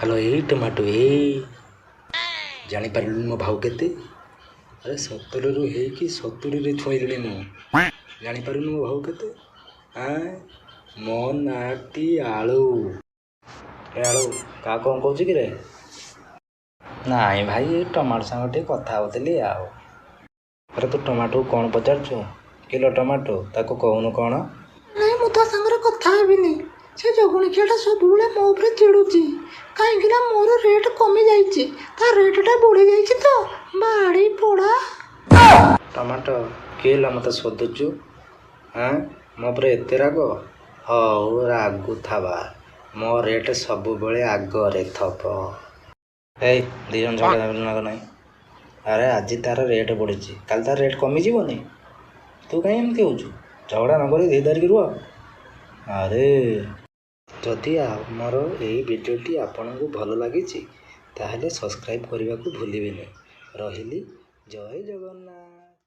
Hello, ଏଇ tomato, ଏଇ ଜାଣିପାରିଲୁନି ମୋ ଭାଉ କେତେ? ଆରେ, 17ରୁ ହେଇକି 70ରେ ଛୁଇଁଲିଣି ମୁଁ। ଜାଣିପାରୁନୁ ମୋ ଭାଉ କେତେ? ଆଁ, ମୋ ନାଁଟି ଆଳୁ। ଏ ଆଳୁ, କାହା କ'ଣ କହୁଛୁ କିରେ? ନାଇଁ ଭାଇ, ଏ ଟମାଟୋ ସାଙ୍ଗରେ ଟିକେ କଥା ହେଉଥିଲି ଆଉ। ଆରେ, ତୁ ଟମାଟୋକୁ କ'ଣ ପଚାରୁଛୁ? କିଲୋ ଟମାଟୋ, ତାକୁ କହୁନୁ କ'ଣ? ନାଇଁ, ମୁଁ ତା ସାଙ୍ଗରେ କଥା ହେବିନି। ସେ ଜଗୁଣିଖିଆଟା ସବୁବେଳେ ମୋ ଉପରେ ଚିଡ଼ୁଛି, କାହିଁକି ନା ମୋର ରେଟ୍ କମିଯାଇଛି, ତା ରେଟ୍ଟା ବଢ଼ିଯାଇଛି ତ। ବାଡ଼ି ପୋଡ଼ା। ଟମାଟୋ, କିଏ ହେଲା ମୋତେ ଶୋଧୁଛୁ? ଆଁ, ମୋ ଉପରେ ଏତେ ରାଗ? ହଉ, ରାଗୁଥାବା, ମୋ ରେଟ୍ ସବୁବେଳେ ଆଗରେ ଥବ। ଏଇ, 2 ଜଣ ଝଗଡ଼ା ନାହିଁ। ଆରେ, ଆଜି ତାର ରେଟ୍ ବଢ଼ିଛି, କାଲି ତାର ରେଟ୍ କମିଯିବନି? ତୁ କାହିଁ ଏମିତି ହେଉଛୁ? ଝଗଡ଼ା ନ କରି ଧୀରେ ଧରିକି ରୁହ। ଆରେ, ଯଦି ଆମର ଏଇ ଭିଡ଼ିଓଟି ଆପଣଙ୍କୁ ଭଲ ଲାଗିଛି, ତାହେଲେ ସବସ୍କ୍ରାଇବ୍ କରିବାକୁ ଭୁଲିବେନି। ରହିଲି, ଜୟ ଜଗନ୍ନାଥ।